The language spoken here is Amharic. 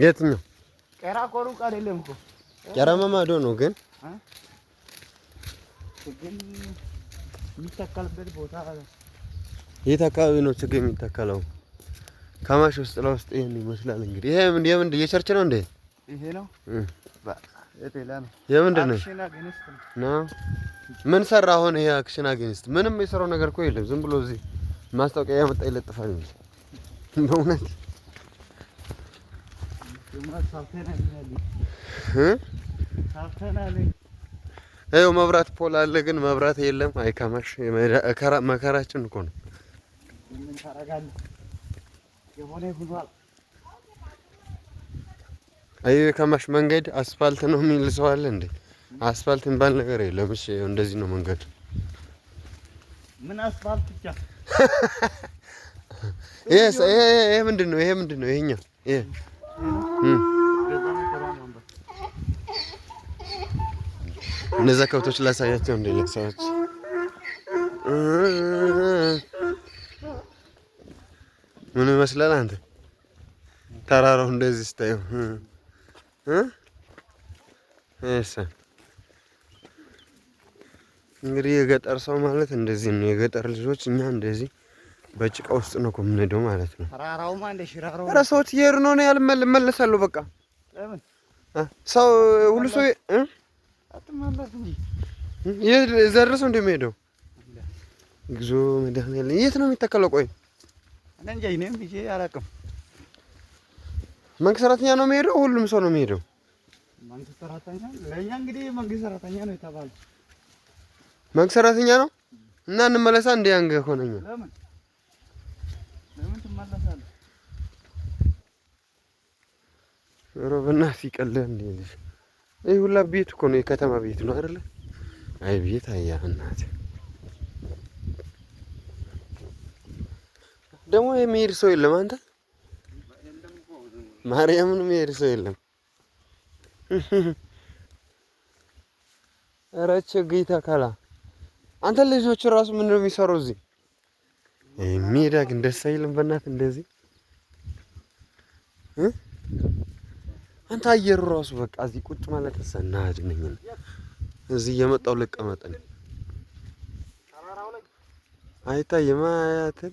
የትኛው? ቄራ እኮ ሩቅ አይደለም እኮ። ቄራማ ማዶ ነው ግን ችግኝ የሚተከልበት ቦታ የት አካባቢ ነው ችግኝ የሚተከለው? ካማሽ ውስጥ ለውስጥ ይሄን ይመስላል እንግዲህ። ይሄ ምን የምን የ church ነው እንዴ? ይሄ ነው። የምንድን ነው? ነው ምን ሰራ አሁን ይሄ Action Against? ምንም የሰራው ነገር እኮ የለም። ዝም ብሎ እዚህ ማስታወቂያ ያመጣ ይለጥፋል እንጂ በእውነት። ይኸው መብራት pole አለ፣ ግን መብራት የለም። አይ ካማሽ መከራችን እኮ ነው። አይ ካማሽ መንገድ አስፋልት ነው የሚል ሰው አለ እንዴ? አስፋልት የሚባል ነገር የለም። እሺ እንደዚህ ነው መንገድ። ምን አስፋልት ብቻ። ይሄ ይሄ ምንድን ነው? ይሄ ምንድን ነው? ይሄኛው ይሄ እነዛ ከብቶች ላሳያቸው እንዴ ለሰዎች። ምን ይመስላል? አንተ ተራራው እንደዚህ ስታየው እሺ እንግዲህ የገጠር ሰው ማለት እንደዚህ ነው። የገጠር ልጆች እኛ እንደዚህ በጭቃ ውስጥ ነው እኮ የምንሄደው ማለት ነው። ኧረ ሰዎች እየሄዱ ነው። እኔ እመለሳለሁ በቃ። ሰው ሁሉ ሰው እዛ ድረስ ነው እንደሚሄደው። እግዚኦ መድኃኒዓለም የት ነው የሚተከለው? ቆይ መንግስት ሰራተኛ ነው የሚሄደው? ሁሉም ሰው ነው የሚሄደው? መንግስት ሰራተኛ ለእኛ እንግዲህ መንግስት ሰራተኛ ነው የተባለው። መንግስት ሰራተኛ ነው እና እንመለሳ እንደ ያንገ ሆነኛ ለምን ትመለሳለህ? ኧረ በእናትህ ይቀልዳል እንዴ ልጅ። ይሄ ሁላ ቤት እኮ ነው፣ የከተማ ቤት ነው አይደለ? አይ ቤት አያ እናት ደግሞ የሚሄድ ሰው የለም። አንተ ማርያምን የሚሄድ ሰው የለም። ኧረ ችግኝ ተከላ አንተ ልጆቹ ራሱ ምንድን ነው የሚሰሩ እዚህ? ሜዳ ግን ደስ አይልም። በእናትህ እንደዚህ አንተ አየሩ ራሱ በቃ እዚህ ቁጭ ማለት ሰናጅ ነኝ። እዚህ እየመጣሁ ልቀመጥ ነው። አይታይም አያትን